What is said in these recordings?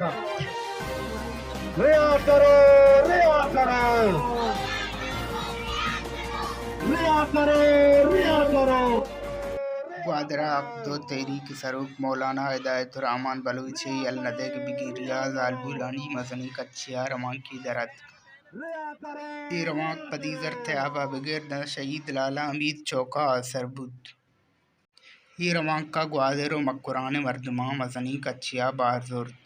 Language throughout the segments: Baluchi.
رہا کرو، رہا کرو، رہا کرو، رہا کرو۔ گوادر ءَ حق دو تحریک ءِ سروک مولانا ہدایت الرحمن بلوچ ءِ یل نہ دیگ بگیری ءَ زالبولانی مزنیں کچے ءَ روانکے در اتک۔ اے روانک پدی زر تیاب ءَ بگر داں شہید لالا حمید چوک ءَ آسر بوت۔ اے روانک ءَ گوادر ءُ مکران ءِ مردماں مزنیں کچے ءَ بہر زرت۔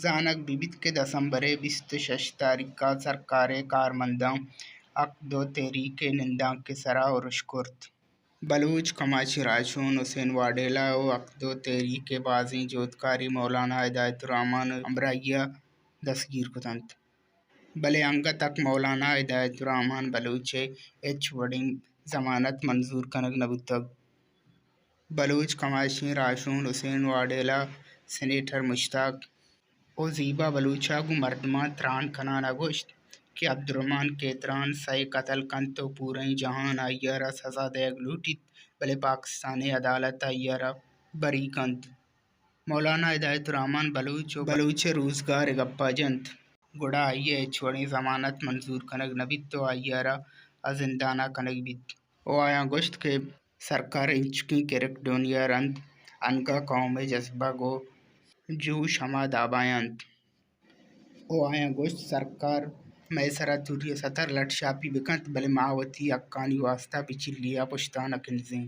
زانگ بہ بیت کہ دسمبر ءِ بیست ءُ شش تاریخ ءَ سرکار ءِ کارمنداں حق دو تحریک ءِ نندانک ءِ سرا ارش کرت۔ بلوچ کماشیں راہشون حسین واڈیلا ءُ حق دو تحریک ءِ بازیں جہدکارے مولانا ہدایت الرحمن ءِ ہمراہی ءَ دستگیر کت انت۔ بلے انگت حق مولانا ہدایت الرحمن بلوچ ءِ ہچ وڑیں ضمانت منظور کنگ نہ بوتگ۔ بلوچ کماشیں راہشون حسین واڈیلا، سینیٹر مشتاق ءُ زیبا بلوچ ءَ گوں مردماں تران کنان ءَ گوشت کہ عبدالرحمن کھیتران سئے قتل کنت ءُ پورئیں جہان آئی ءَ را سزا دئیگ لوٹیت، بلے پاکستان ءِ عدالت آئی ءَ را بری کنت۔ مولانا ہدایت الرحمن بلوچ ءُ بلوچ ءِ روزگار ءِ گپ ءَ جنت، گڑا آئی ءِ ہچ وڑیں ضمانت منظور کنگ نہ بیت ءُ آئی ءَ را زندان ءَ کنگ بیت ءُ آیاں گوشت کہ سرکار ءِ اینچکیں کریک ڈونی ءَ رند انگہ قوم ءِ جذبگ ءُ جوش ہما داب ءَ انت ءُ آیاں گوشت، سرکار مئے سرا توری ءُ ستر لٹ شاپی بہ کنت، بلے ما وتی حقانی واستا بچلی ءَ پشت ءَ نہ کنزیں۔